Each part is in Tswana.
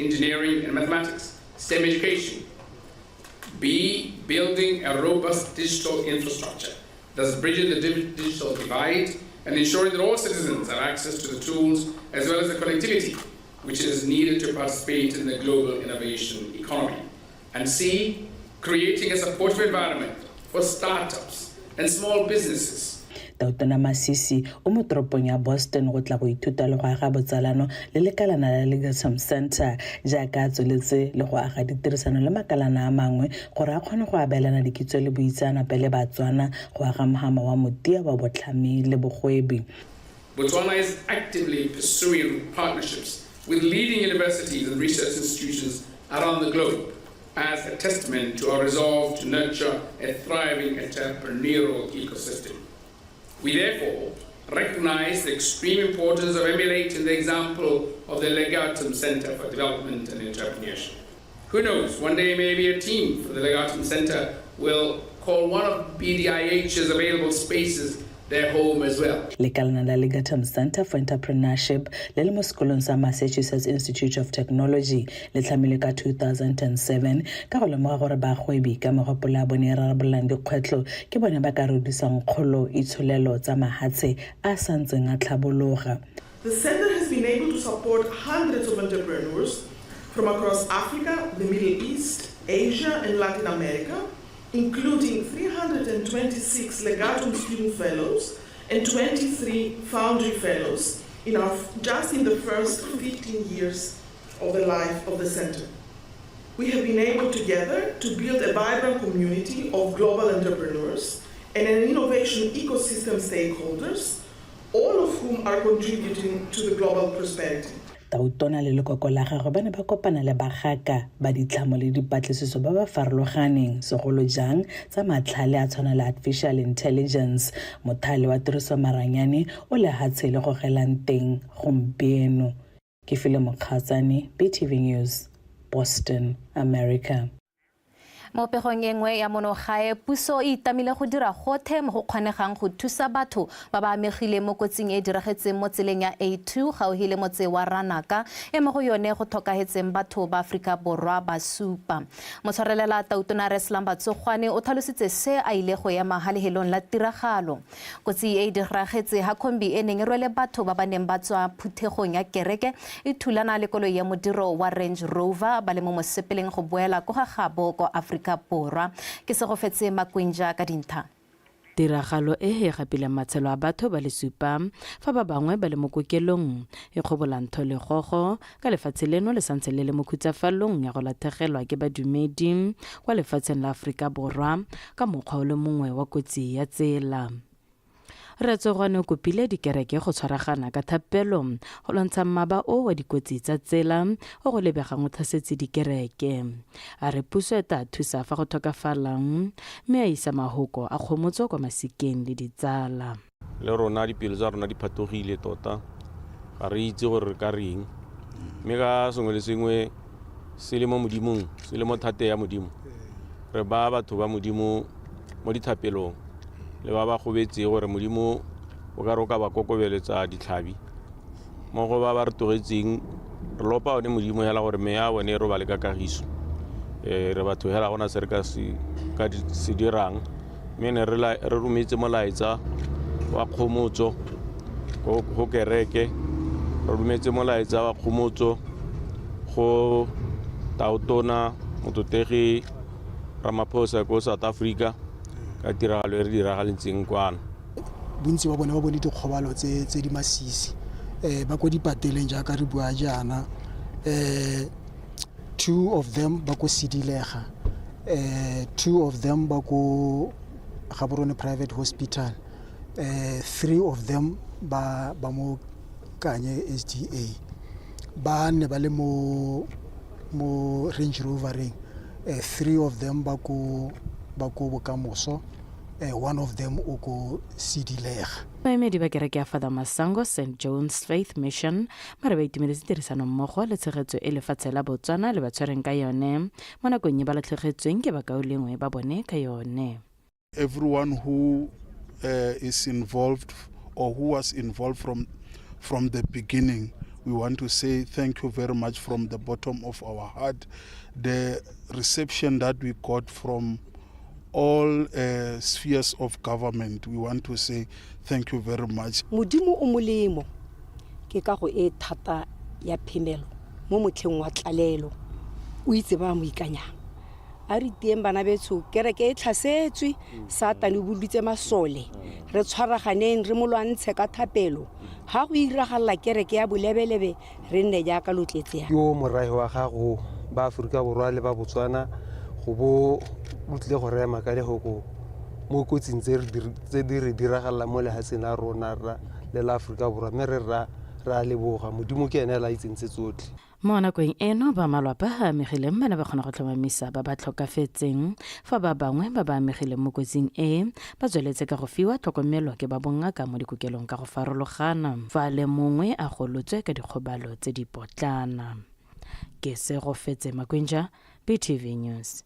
engineering, and mathematics, STEM education. B, building a robust digital infrastructure, thus bridging the digital divide and ensuring that all citizens have access to the tools as well as the connectivity which is needed to participate in the global innovation economy. And C, creating a supportive environment for startups and small businesses. Tautona Masisi o mo toropong ya Boston go tla go ithuta le go aga botsalano le lekalana la Legatum Center jaaka a tsweletse le go aga ditirisano le makalana a mangwe gore a kgone go abelana dikitso le boitseanape le Batswana go aga mohama wa motia wa botlhami le bogwebi. Botswana is actively pursuing partnerships with leading universities and research institutions around the globe as a testament to our resolve to nurture a thriving entrepreneurial ecosystem. We therefore recognize the extreme importance of emulating the example of the Legatum Center for Development and Entrepreneurship. Who knows, one day maybe a team for the Legatum Center will call one of BDIH's available spaces their home as well. Lekalana la Legatum Center for Entrepreneurship le le mo sekolong sa Massachusetts Institute of Technology le tlhamilwe ka 2007 ka go lemoga gore bagwebi ka megopolo ya bone e rarabololang dikgwetlho ke bone ba ka rodisang kgolo itsholelo tsa mahatshe a santseng a tlhabologa. The center has been able to support hundreds of entrepreneurs from across Africa, the Middle East, Asia, and Latin America, including 326 Legatum Student Fellows and 23 Foundry Fellows just in the first 15 years of the life of the center. We have been able together to build a vibrant community of global entrepreneurs and an innovation ecosystem stakeholders, all of whom are contributing to the global prosperity. Tautona le lekoko la gagwe ba ne ba kopana le bagaka ba ditlhamo le dipatlisiso ba ba farologaneng, segolo jang tsa matlhale a tshwana le artificial intelligence, mothale wa tiriso maranyane o lehatshe le gogelang teng gompieno. Ke file Mokgatsane, BTV News, Boston, America. Mo pegong e nngwe ya monogae, puso e itamile go dira gothe mo go kgonegang go thusa batho ba ba amegileng mo kotsing e e diragetseng mo tseleng ya A2 gaufi le motse wa Ranaka, e mo go yone go tlhokahetseng batho ba Aforika Borwa ba supa. Motshwarelela tautona rre Slumber Tsogwane o tlhalositse se a ile go ema ha lehelong la tiragalo. Kotsi e e diragetse ha khombi e neng e rwele batho ba ba neng ba tswa phuthegong ya kereke e thulana le koloi ya modiro wa Range Rover ba le mo mosepeleng go boela ko ga gabo ko Aforika Borwa. Ke Segofetse Makwinja ka dintha. Tiragalo e e gapileng matshelo a batho ba le supa fa ba bangwe ba le mo kokelong e kgobola ntho legogo ka lefatshe leno le santse le le mo khutsafalong ya go latlhegelwa ke badumedi kwa lefatsheng la Aforika Borwa ka mokgwa o le mongwe wa kotsi ya tsela. Rre Tsogwane o kopile dikereke go tshwaragana ka thapelo go lwantsha mmaba o wa dikotsi tsa tsela o go lebegang o tlhasetse dikereke. A re puso e tla thusa fa go tlhokafalang mme a isa mahoko a kgomotso kwa masikeng le ditsala. Le rona dipelo tsa rona di phatogile tota, ga re itse gore re ka reng, mme ka sengwe le sengwe se le mo Modimong, se le mo thate ya Modimo, re ba batho ba Modimo mo dithapelong le ba ba gobetseng gore Modimo o ka re o ka ba kokobeletsa ditlhabi. Mo go ba ba re tlogetseng, re lopa one Modimo hela gore meya ya bone e robale ka kagiso. Re batho hela gona se re ka se dirang, mme ne re rometse molaetsa wa kgomotso go kereke, re rometse molaetsa wa kgomotso go tautona motlotlegi Ramaphosa ko South Africa ka tiragalo e re diragaletseng kwano. Bontsi ba bone ba bone dikgobalo tse di masisi, ba ko dipateleng jaaka re bua jaana. Two of them ba ko Sidilega, two of them ba ko Gaborone Private Hospital, three of them ba mo Kanye SDA. Ba ne ba le mo Range Rovereng, three of them ba ko Bokamoso, one of them o ko Sidilega. Baemedi ba kereke ya Father Masango St John's Faith Mission ba re ba itumeletse tirisano mmogo le tshegetso e lefatshe la Botswana le ba tshwereng ka yone mo nakong e ba latlhegetsweng ke bakaulengwe ba bone ka yone. Everyone who is involved or who was involved from the beginning, We want to say thank you very much from the bottom of our heart. The reception that we got from all spheres of government, we want to say thank you very much. Modimo o molemo ke kago e thata ya phemelo mo motlheng wa tlalelo o itse ba mo ikanyang a re tieng bana betsho kereke e tlhasetswe Satane o boloditse masole re tshwaraganeng re mo lwantshe ka thapelo ha go iragalla kereke ya bolebelebe re nne jaaka lotletse. Yo morahe wa gago ba Aforika Borwa le ba Botswana go bo o tlile go rema ka lehoko mo kotsing tse di re diragalang mo lehatsheng la rona le la Aforika Borwa mme re ra a leboga Modimo ke ene a la itseng tse tsotlhe. Mo nakong eno ba malwapa a amegileng ba ne ba kgona go tlhomamisa ba ba tlhokafetseng fa ba bangwe ba ba amegileng mo kotsing e ba tsweletse ka go fiwa tlhokomelo ke ba bongaka mo dikokelong ka go farologana fa le mongwe a golotswe ka dikgobalo tse di potlana. Ke Segofetse Makwinja, BTV News,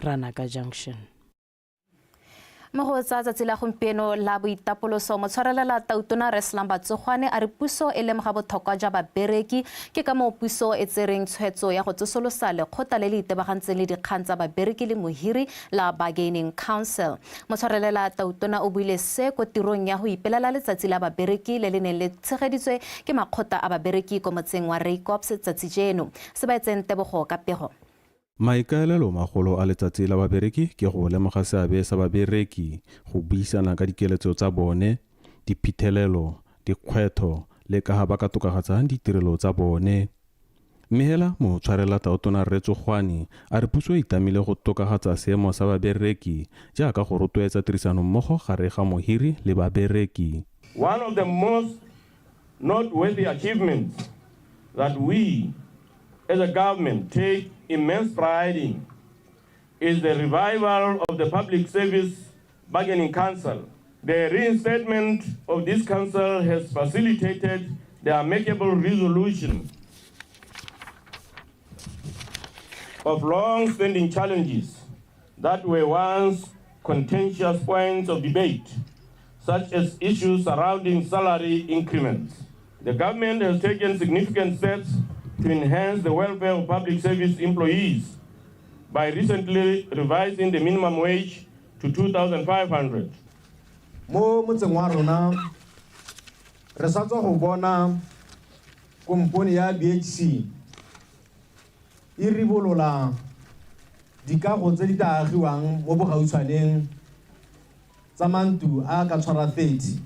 Ranaka Junction. Mo go tsa tsatsi la gompieno la boitapoloso motshwarelela tautona Rre Slumber Tsogwane a re puso e lemoga botlhokwa jwa babereki ke ka moo puso e tsereng tshwetso ya go tsosolosa lekgotla le le itebagantseng le dikgang tsa babereki le mohiri la Bargaining Council. Motshwarelela tautona o buile se ko tirong ya go ipelela letsatsi la babereki le le neng le tshegeditswe ke makgotla a babereki ko motseng wa Raikops tsatsi jeno. Se ba etseng tebogo ka pego. Maikaelelo magolo a letsatsi la babereki ke go lemoga seabe sa babereki, go buisana ka dikeletso tsa bone, diphithelelo, dikgwetho le ka ga ba ka tokafatsang ditirelo tsa bone. Mme hela motshwarela tautona Rre Tsogwane a re puso e itamile go tokafatsa seemo sa babereki jaaka go rotloetsa tirisanommogo gare ga mohiri le babereki. One of the most noteworthy achievements that we as a government take immense pride in is the revival of the Public Service Bargaining Council. The reinstatement of this council has facilitated the amicable resolution of long-standing challenges that were once contentious points of debate, such as issues surrounding salary increments. The government has taken significant steps to enhance the welfare of public service employees by recently revising the minimum wage to 2,500. Mo motseng wa rona re sa tswa go bona kompone ya BHC e ribolola dikago tse di tla agiwang mo bogautshwaneng tsa mantlo a ka tshwara 30.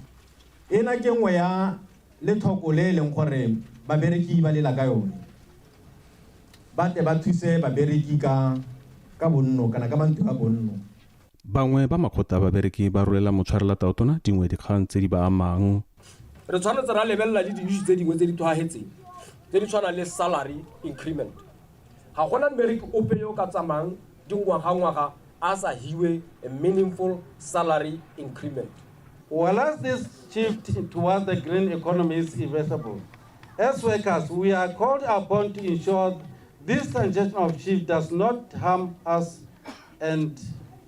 Ena ke nngwe ya lethoko le e leng gore babereki ba lela ka yone. Ba tle ba thuse babereki ka bonno kana ka mantlo a bonno. Bangwe ba makgotla a babereki ba rolela motshwarela tautona dingwe dikgang tse di ba amang. Re tshwanetse ra lebelela le di-issue tse dingwe tse di tlhwaetseng tse di tshwanang le salary increment. Ga gona mmereki ope yo ka tsamayang dingwaga-ngwaga a sa hiwe a meaningful salary increment. Whereas this shift towards the green economy is irreversible, as workers, we are called upon to ensure this transition of shift does not harm us and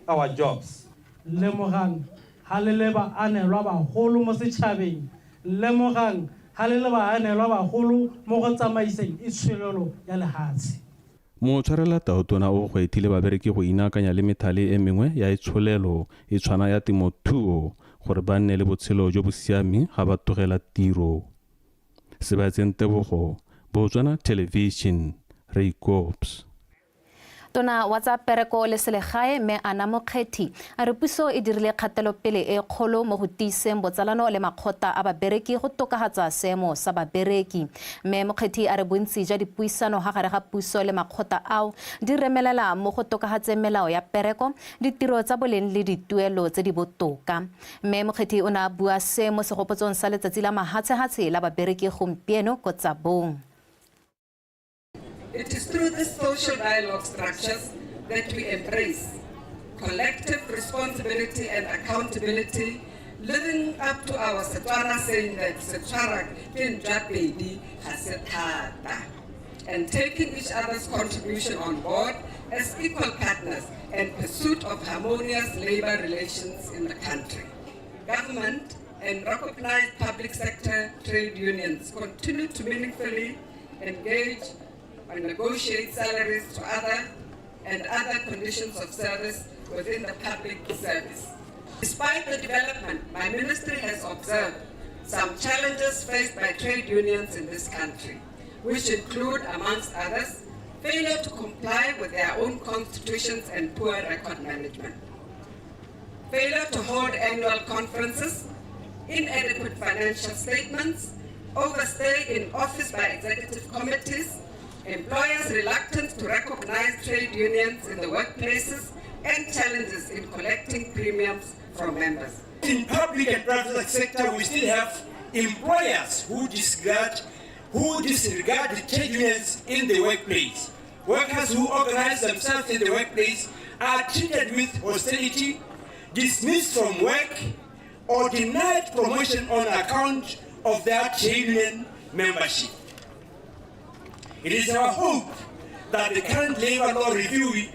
our jobs. Lemogang ha le le baanelwa bagolo mo setšhabeng, lemogang ha le le baanelwa bagolo mo go tsamaiseng itsholelo ya lehatshe. Motshwarela tautona o gwethile babereki go inaakanya le methale e mengwe ya itsholelo e tshwana ya temothuo gore ba nne le botshelo jo bo siameng ga ba tlogela tiro. Sebatseng Tebogo, Botswana Television, Raikops. Tona wa tsa pereko le selegae mme Anna Mokgethi a re puso e dirile kgatelopele e kgolo mo go tiiseng botsalano le makgotla a babereki go tokafatsa seemo sa babereki. Mme Mokgethi a re bontsi jwa dipuisano ga gare ga puso le makgotla ao di remelela mo go tokafatseng melao ya pereko, ditiro tsa boleng le dituelo tse di botoka. Mme Mokgethi o ne a bua se mo segopotsong sa letsatsi la mahatshehatshe la babereki gompieno ko Tsabong. It is through these social dialogue structures that we embrace collective responsibility and accountability, living up to our Setswana saying that Setswana ke ntja pedi ga se thata, and taking each other's contribution on board as equal partners in pursuit of harmonious labor relations in the country. Government and recognized public sector trade unions continue to meaningfully engage and negotiate salaries to other and other conditions of service within the public service. Despite the development, my ministry has observed some challenges faced by trade unions in this country, which include, amongst others, failure to comply with their own constitutions and poor record management, failure to hold annual conferences, inadequate financial statements, overstay in office by executive committees, employers' reluctance to recognize trade unions in the workplaces, and challenges in collecting premiums from members. In public and private sector, we still have employers who disregard the trade unions in the workplace. Workers who organize themselves in the workplace are treated with hostility, dismissed from work, or denied promotion on account of their trade union membership. It is our hope that the current labor law review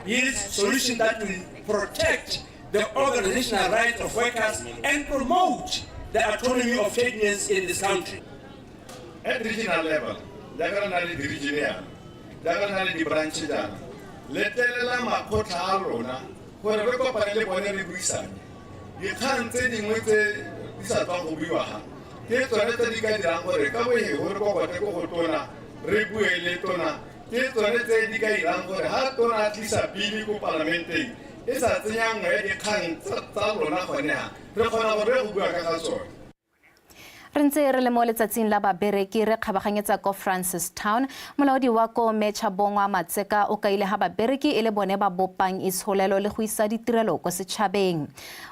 yields solutions that will protect the organizational rights of workers and promote the autonomy of trade unions in this country. At regional level, jaaka re na le di-region yana, jaaka re na le di-branch jaana, letlelela makgotla a rona gore re kopane le bone re buisane. Dikgang tse dingwe tse di sa tswang go buiwa ga ke tsone tse di ka dirang gore ka bohego re kokote ko go tona, re bue le tona, ke tsone tse di ka dirang gore ha tona a tlisa bili ko palamenteng e sa tsenya nngwe ya dikgang tsa lona gone ha re kgona gore re go bua ka ga tsone. Re ntse re le mo letsatsing la babereki re kgabaganyetsa ko Francistown. Molaodi wa ko Metšha Bongwa Matseka o kaile ha babereki e le bone ba bopang itsholelo le go isa ditirelo ko setšhabeng.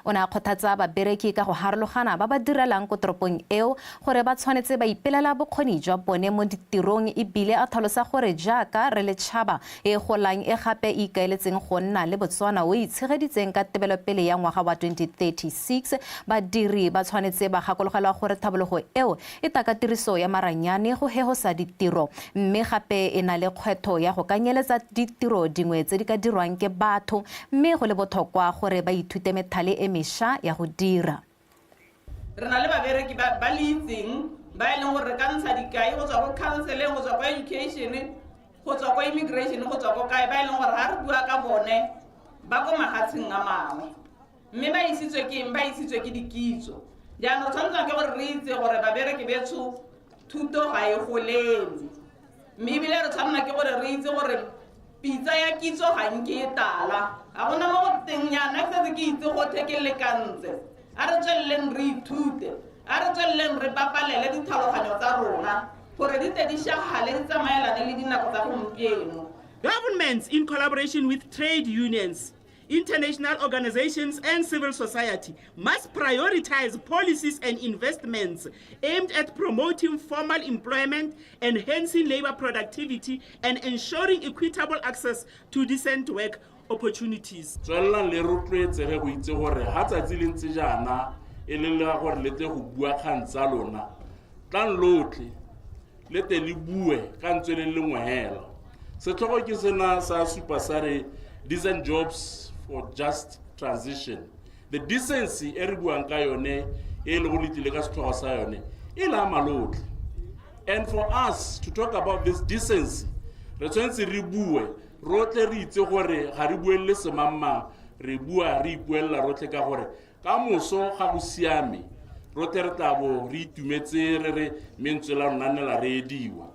O ne a kgothatsa babereki ka go harologana ba ba direlang ko toropong eo gore ba tshwanetse ba ipelela bokgoni jwa bone mo ditirong, ebile a tlhalosa gore jaaka re le tšhaba e golang e gape e ikaeletseng go nna le Botswana o itshegeditseng ka tebelopele ya ngwaga wa 2036, badiri ba tshwanetse ba gakologelwa gore thabologo eo e taka tiriso ya maranyane go hehosa ditiro, mme gape e na le kgwetho ya go kanyeletsa ditiro dingwe tse di ka dirwang ke batho, mme go le botlhokwa gore ba ithute methale e mešwa ya go dira. Re na le babereki ba le itseng ba e leng gore re ka ntsha dikai go tswa ko counseling, go tswa ko education, go tswa ko immigration, go tswa ko kae, ba e leng gore ga re bua ka bone ba ko mafatsheng a mangwe, mme ba isitswe ke eng? Ba isitswe ke dikitso. Jaanong tshwanetse ke gore re itse gore babereki betsho thuto ga e golele, mme ebile re tshwanela ke gore re itse gore pitsa ya kitso ga nke e tala, ga gona mo go teng yana ke setse ke itse gothe ke lekantse. A re tsweleleng re ithute, a re tsweleleng re bapalele ditlhaloganyo tsa rona gore di tle di šagale di tsamaelane le dinako tsa gompieno. Governments in collaboration with trade unions, international organizations and civil society must prioritize policies and investments aimed at promoting formal employment, enhancing labor productivity, and ensuring equitable access to decent work opportunities. Tswelelang le rotloetsege go itse gore ha tsatsi le ntse jaana e le la gore le tle go bua kgang tsa lona, tlang lotlhe le tle le bue ka ntswe le lengwe hela. Setlhogo ke sena sa supa sa re decent jobs for just transition. The decency e re buang ka yone e le go letlile ka setlhogo sa yone e la ama lotlhe. And for us to talk about this decency, re tshwanetse re bue rotlhe re itse gore ga re buelele semangmang, re bua re ipuelela rotlhe ka gore ka moso ga go siame rotlhe re tla bo re itumetse re re mentswe la rona ne la reediwa.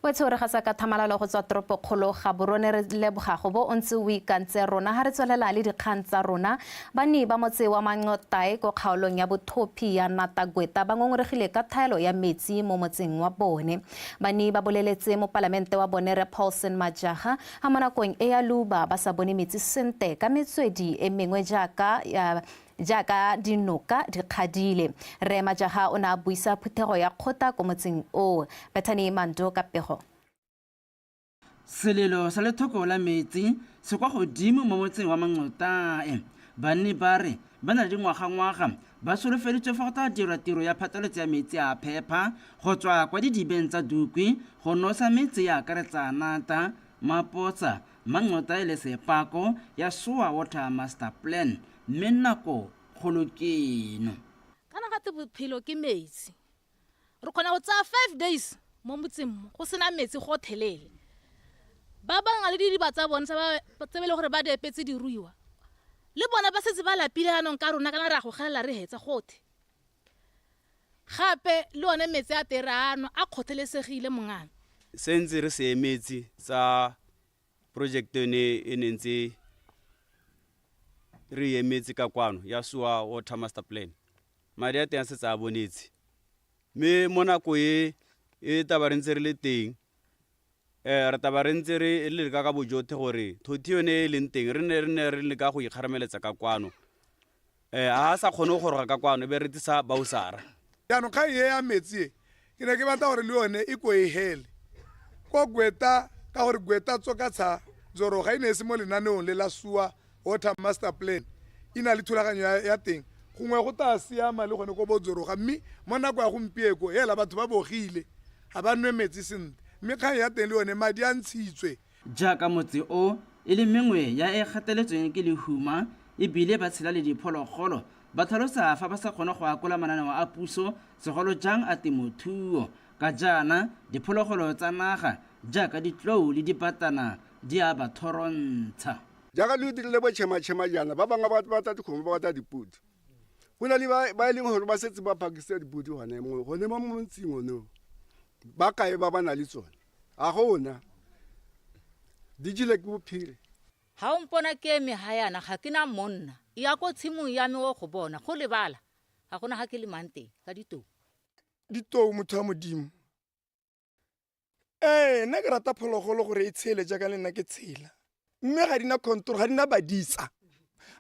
Wetsho re gasa ka thamalalo go tswa toropokgolo Gaborone, re leboga go bo o ntse o ikantse rona ha re tswelela le dikgang tsa rona. Banni ba motse wa Manqotae ko kgaolong ya Bothopi ya Natagweta ba ngongoregile ka thaelo ya metsi mo motseng wa bone. Banni ba boleletse mopalamente wa bone Rre Paulson Majaga ha mo nakong e ya leuba ba sa bone metsi sente ka metswedi e mengwe jaaka dinoka di kgadile. Rre Majaga o ne a buisa phuthego ya kgotla ko motseng oo. Bethany Mando ka pego. Selelo sa lethoko la metsi se kwa godimo mo motseng wa Manqotae. Banni ba re ba na le dingwagangwaga ba solofeditswe fa go tla dirwa tiro ya phatlalatso ya metsi a phepa go tswa kwa didibeng tsa Dukwi go nosa metse ya akaretsa Nata, Mapotsa, Mancotae le Sepako ya Sewer Water Master Plan mme nako kgolo ke eno. Kana gate bophelo ke metsi. Re kgona go tsaya 5 days mo motseng mo go sena metsi gothelele. Ba bangwe le didiba tsa bone tse ba e leng gore ba di epetse diruiwa le bona ba setse ba lapile yanong ka rona kana re a go gelela re hetsa gothe. Gape le one metsi a teng re a nwa a kgothelesegile mongame. Se ntse re se emetse sa project yone e ne ntse re e emetse ka kwano ya Sewer Water Master Plan. Madi a teng a setse a bonetse. Mme mo nako e e taba re ntse re le teng re taba re ntse re leka ka bojothe gore thothi yone e leng teng re ne re ne re leka go ikgarameletsa ka kwano. Ha sa kgone go goroga ka kwano e be re tlisa bausara. Jaanong kgang e ya metsi e ke ne ke batla gore le yone e ko e hele ko Gweta ka gore Gweta Tsokatsha Dzoroga e ne e se mo lenaneong le la Sewer Water Master Plan e na le thulaganyo ya teng gongwe go tla siama le gone ko bo Dzoroga mme mo nako ya gompieko hela batho ba bogile ga ba nwe metsi sentle mme kgang ya teng le yone madi a ntshitswe. Jaaka motse o e le mengwe ya e gateletsweng ke lehuma e bile ba tshela le diphologolo, ba tlhalosa fa ba sa kgone go akola mananeo a puso segolo jang a temothuo ka jaana diphologolo tsa naga jaaka ditlou le dibatana di a ba thorontsha. Jaaka le dirile bo tšhematšhema jaana, ba bangwe ba batla dikgomo, ba batla dipodi. Go na le ba e leng gore ba setse ba phakisitse dipodi gone mo gone mo montsing ono. Ba kae ba ba na le tsone? Ga gona. Di jele ke bophiri. Ga o mpona ke eme ga yana ga ke na monna. Ya ko tshimong ya me o go bona go lebala. Ga gona ga ke lemang teng ka ditou. Ditou motho wa Modimo. Ee, nna ke rata phologolo gore e tshele jaaka le nna ke tshela. Mme ga di na control, ga di na badisa.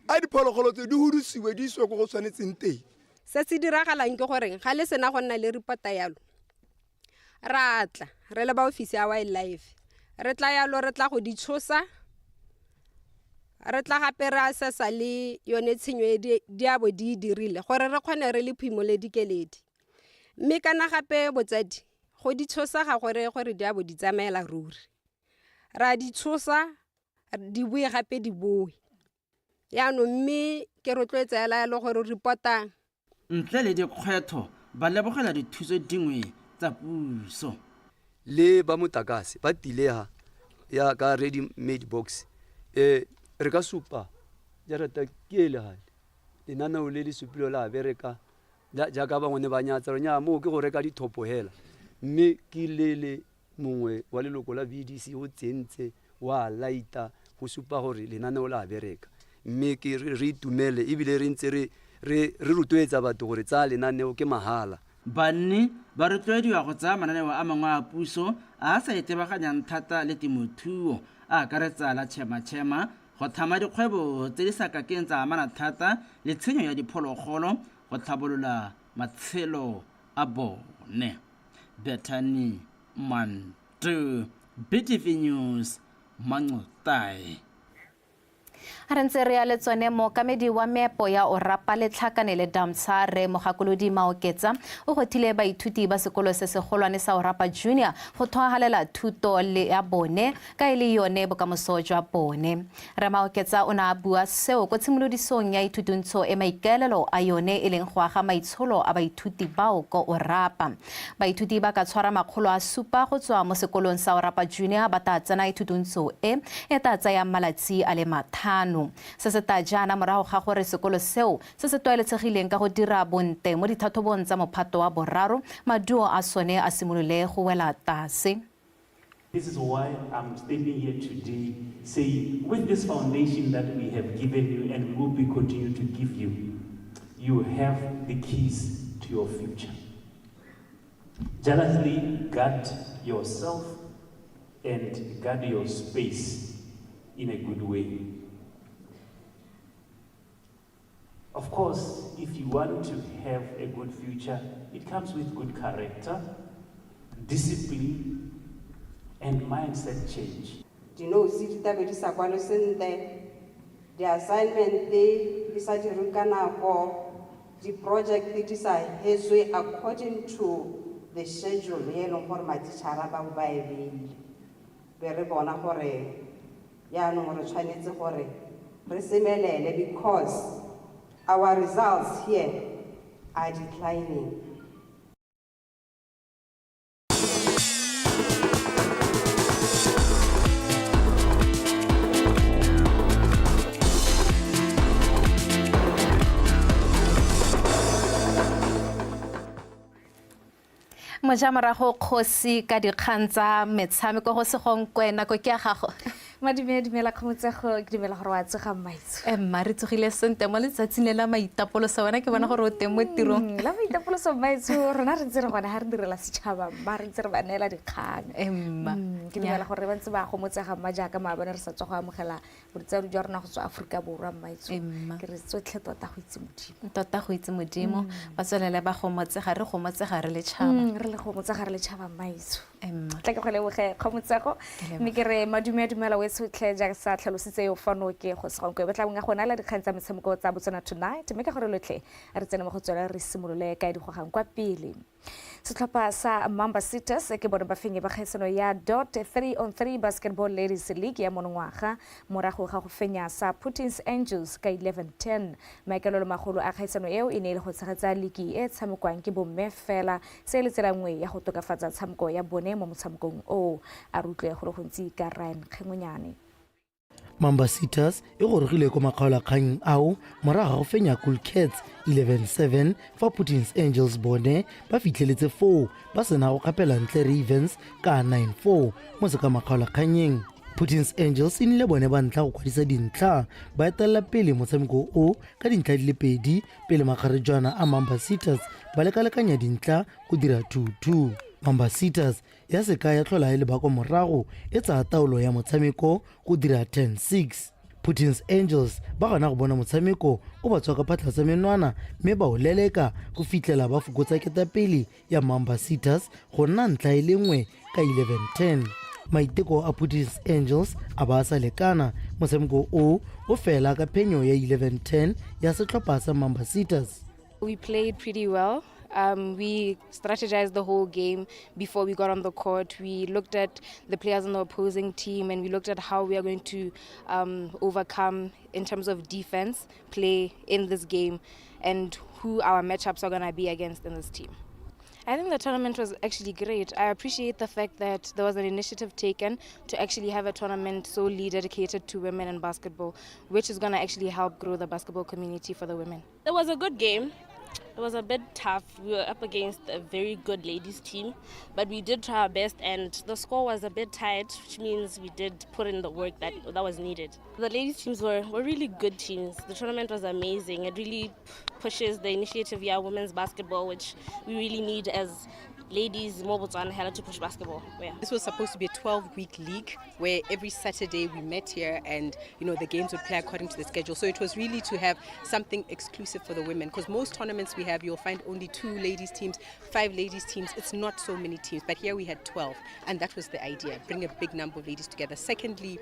A diphologolo tse di hudusiwe di isiwe ko go tshwanetseng teng. Se se diragalang ke goreng ga le sena go nna le report-a yalo, ra tla re le ba ofisi ya wildlife, re tla yalo re tla go di tshosa, re tla gape re assessa le yone tshenyo e di a bo di e dirile gore re kgone re le phimole dikeledi. Mme kana gape botsadi go di tshosa ga gore gore di a bo di tsamaela ruri. Ra di tshosa di boe gape di boe. Yaanong mme ke rotloetsa hela yalo gore reportang. Ntle le dikgwetho ba lebogela dithuso dingwe tsa puso. Le ba motlakase ba tile ha ya ka ready made box re ka supa jarata ke ele gale lenaneo le le supile la bereka jaaka bangwe ne ba nyatsa gore nya moo ke go reka dithopo hela mme ke lele mongwe wa leloko la VDC o tsentse wa laita go supa gore lenaneo la bereka mme ke re itumele ebile re ntse re re rotloetsa batho gore tsaya lenaneo ke mahala. Banni ba rotloediwa go tsaya mananeo a mangwe a puso a a sa itebaganyang thata le temothuo a akaretsa la Chema Chema, go tlhama dikgwebo tse di sa kakeng tsa amana thata le tshenyo ya diphologolo go tlhabolola matshelo a bone. Bethany Mantu, BTV News, Mancotae. Re ntse re ya le tsone mookamedi wa meepo ya Orapa Letlhakane le Damtsha re Mogakolodi Maoketsa o gwetlhile baithuti ba sekolo se segolwane sa Orapa Junior go tlhoahalela thuto le ya bone ka e le yone bokamoso jwa bone. Re Maoketsa o ne a bua seo ko tshimolodisong ya ithutuntsho e maikaelelo a yone e leng go aga maitsholo a baithuti bao ko Orapa. Baithuti ba ka tshwara 700 go tswa mo sekolong sa Orapa Junior ba tla tsena ithutuntsho e e tla tsayang malatsi a le 5. Se se tla jaana morago ga gore sekolo seo se se tlwaeletsegileng ka go dira bonte mo ditlhatlhobong tsa mophato wa boraro maduo a sone a simolole go wela tlase. This is why I'm standing here today saying, with this foundation that we have given you and will be continue to give you, you have the keys to your future. Jealously guard yourself and guard your space in a good way. Of course, if you want to have a good future, it comes with good character, discipline, and mindset change. Dinoutse di tlabe di sa kwalwe sentle, di-assignment di sa dirwe ka nako, di-project di sa hetswe according to the schedule e leng gore matitšhara ba bo ba e beile. Be re bona gore yaanong re tshwanetse gore re semelele because our results here are declining. Mojamorago kgosi ka dikgang tsa metshameko go segongkwe nako ke ya gago. Madumela, dumela Kgomotsego, ke dumela gore wa tsoga mmaitso. Mma re tsogile sentle mo letsatsing le la maitapoloso, wena ke bona gore o teng mo tirong. La maitapoloso mmaitso, rona re ntse re gone ga re direla setšhaba mma, re ntse re ba neela dikgang. Mma. Ke dumela gore ba ntse ba gomotsega mma jaaka maabane re sa tswa go amogela botsadi jwa rona go tswa Aforika Borwa mmaitso. Mma. Ke re tsotlhe tota go itse Modimo. Tota go itse Modimo, ba tswelele ba gomotsega, re gomotsega re le tšhaba. Re le gomotsega re le tšhaba mmaitso. Mma. Tla ke go leboge Kgomotsego, mme ke re madume a dumela o tshotlhe jaaka sa tlhalositse yo fano ke go segonkwe ba tla bong a go neela dikgang tsa metshameko tsa Botswana Tonight, mme ka gore lotlhe re tsene mo go tswela re simolole ka digogang kwa pele. Setlhopha sa Mamba Sitters ke bone bafenyi ba kgaisano ya dot 3 on 3 Basketball Ladies League ya monongwaga morago ga go fenya sa Putin's Angels ka 11-10. Maikaelelo magolo a kgaisano eo e ne e le go tshegetsa liki e tshamekwang ke bomme fela, se le tsela nngwe ya go tokafatsa tshameko ya bone mo motshamekong oo. A re utlwe go le gontsi ka Ryan Kgengwenyane. Mamba Sitters e gorogile ko makgaolakgang ao morago ga go fenya Cool Cats 11-7, fa Putin's Angels bone ba fitlheletse foo ba sena go kgapela ntle Ravens ka 9-4 mo se ka makgaolakgannyeng. Putin's Angels e nnile bone ba ntlha go kwadisa dintlha, ba etelela pele motshameko o ka dintlha di le pedi pele makgarejwana a Mamba Sitters ba lekalekanya dintlha go dira 2-2. Mamba Sitters ya seka ya tlhola e le ba kwa morago, e tsaya taolo ya motshameko go dira 10-6. Putin's Angels ba gana go bona motshameko o ba tswa ka phatlha tsa menwana, mme ba o leleka go fitlhela ba fokotsa ketapele ya Mamba Sitters go nna ntlha e le nngwe ka 11-10. Maiteko a Putin's Angels a ba a sa lekana, motshameko o o fela ka phenyo ya 11-10 ya setlhopha sa Mamba Sitters. We played pretty well. We strategized the whole game before we got on the court. We looked at the players on the opposing team and we looked at how we are going to overcome in terms of defense play in this game and who our matchups are going to be against in this team. I think the tournament was actually great. I appreciate the fact that there was an initiative taken to actually have a tournament solely dedicated to women in basketball, which is going to actually help grow the basketball community for the women. It was a good game. It was a bit tough. We were up against a very good ladies team, but we did try our best and the score was a bit tight, which means we did put in the work that was needed. The ladies teams were really good teams. The tournament was amazing. It really pushes the initiative, yeah, women's basketball, which we really need as ladies, more Botswana had to push basketball. Yeah. This was supposed to be a 12-week league where every Saturday we met here and the games would play according to the schedule. So it was really to have something exclusive for the women, because most tournaments we have, you'll find only 2 ladies teams, 5 ladies teams. It's not so many teams, but here we had 12, and that was the idea, bring a big number of ladies together. Secondly,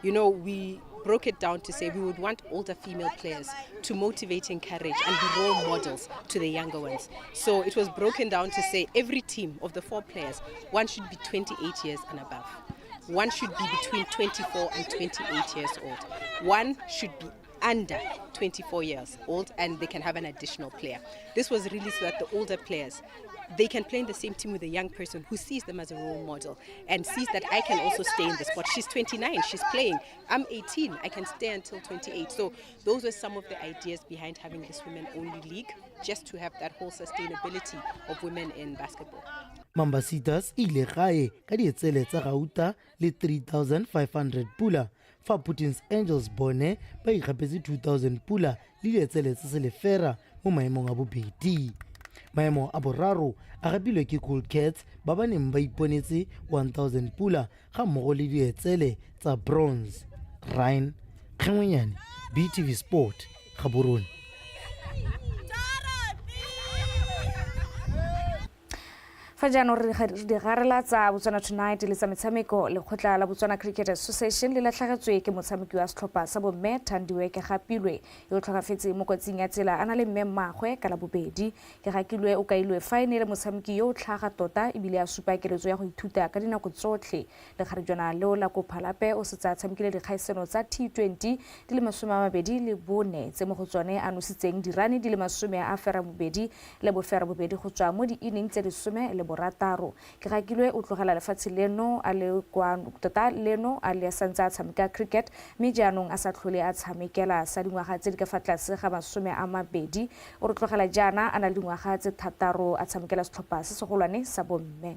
we broke it down to say we would want older female players to motivate, encourage, and be role models to the younger ones. So it was broken down to say every team of the 4 players, one should be 28 years and above. One should be between 24 and 28 years old. One should be under 24 years old, and they can have an additional player. This was really so that the older players, they can play in the same team with a young person who sees them as a role model and sees that I can also stay in the sport. She's 29, she's playing. I'm 18, I can stay until 28. So those were some of the ideas behind having this women-only league, just to have that whole sustainability of women in basketball. Mamba Sitters e ile gae ka dietsele tsa gauta le 3,500 pula, fa Putin's Angels bone ba ikgapetse 2,000 pula le dietsele tsa selefera mo maemong a bobedi. Maemo a boraro a gapilwe ke Cool Cats ba ba neng ba iponetse 1,000 pula ga mmogo le dietsele tsa bronze. Ryan Kgengwenyane, BTV Sport, Gaborone. Fa jaanong re digarela tsa Botswana Tonight le tsa metshameko, lekgotla la Botswana Cricket Association le latlhegetswe ke motshameki wa setlhopha sa bomme Thandiwe Kegapilwe yo o tlhokafetseng mo kotsing ya tsela a na le mme mmaagwe ka Labobedi. Kegakilwe o kailwe fa e ne e le motshameki yo o tlhaga tota ebile a supa keletso ya go ithuta ka dinako tsotlhe. Lekgarejwana leo la ko Phalape o setse a tshamekile dikgaisano tsa T20 di le 24 tse mo go tsone a nositseng dirane di le 82 go tswa mo di-inning tse 16. Kegakilwe o tlogela lefatshe leno a le kwa tota leno a le santse a tshameka cricket mme jaanong a sa tlhole a tshamekela sa dingwaga tse di ka fa tlase ga 20. O re tlogela jaana a na le dingwaga tse 6 a tshamekela setlhopha se segolwane sa bomme.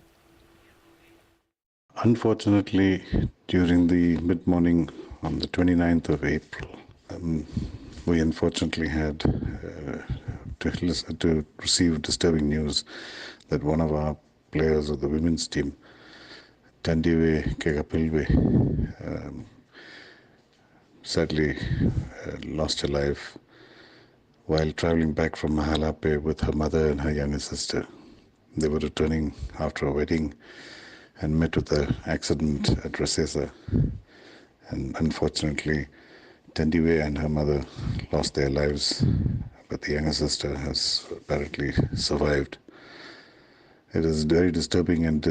Unfortunately, during the mid-morning on the 29th of April, we unfortunately had to receive disturbing news that one of our players of the women's team, Thandiwe Kegapilwe, sadly lost her life while traveling back from Mahalapye with her mother and her younger sister. They were returning after a wedding and met with an accident at Rasesa. And unfortunately, Thandiwe and her mother lost their lives, but the younger sister has apparently survived. It is very disturbing and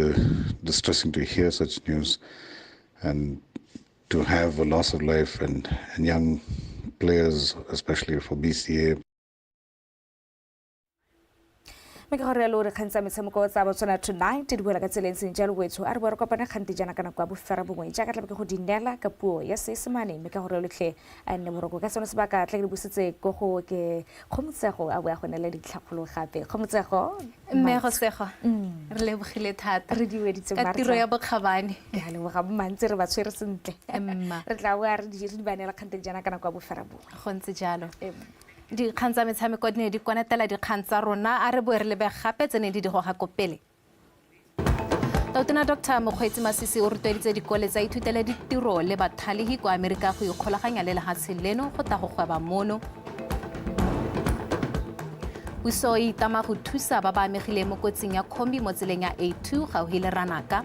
distressing to hear such news and to have a loss of life and young players, especially for BCA. Mme ke gore yalo dikgang tsa metshameko tsa Botswana Tonight di buela ka tsela e ntseng jalo wetsho a re boa re kopane kgante jaana ka nako ya bofera bongwe jaaka tlabe ke go di neela ka puo ya Seesemane mme ka gore lotlhe a nne moroko ka sone sebaka tla ke di busetse ko go ke Kgomotsego a boa go neela ditlhakgolo gape. Kgomotsego mme go sego re lebogile thata re di weditse ka tiro ya bokgabane. Ke a leboga mmantse re ba tshwere sentle re tla boa re di ba neela kgante jaana ka nako ya bofera bongwe. Go ntse jalo. Dikgang tsa metshameko di ne di konetela dikgang tsa rona a re boe re lebe gape tse ne di di goga ko pele. Tautona Dr. Mokgweetsi Masisi o rotloeditse dikole tsa ithutele ditiro le bathalehi kwa Amerika go ikgolaganya le lehatshe leno go tla go gweba mono. Puso e itama go thusa ba ba amegileng mo kotsing ya khombi mo tseleng ya A2 gaufi le Ranaka.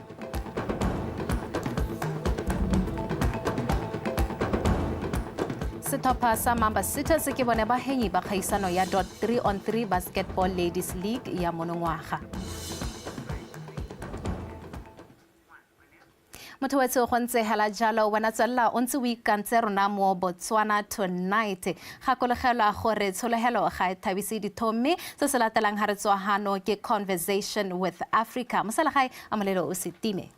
Setlhopha sa Mamba Sitters ke bone bahenyi ba kgaisano ya .3 on 3 Basketball Ladies League ya monongwaga. Motho wetsho go ntse hela jalo wena tswelela o ntse o ikantse rona mo Botswana Tonight. Gakologelwa gore tshologelo ga e thabise ditho mme se se latelang ga re tswa hano ke Conversation with Africa. Mosalagae a molelo o se time.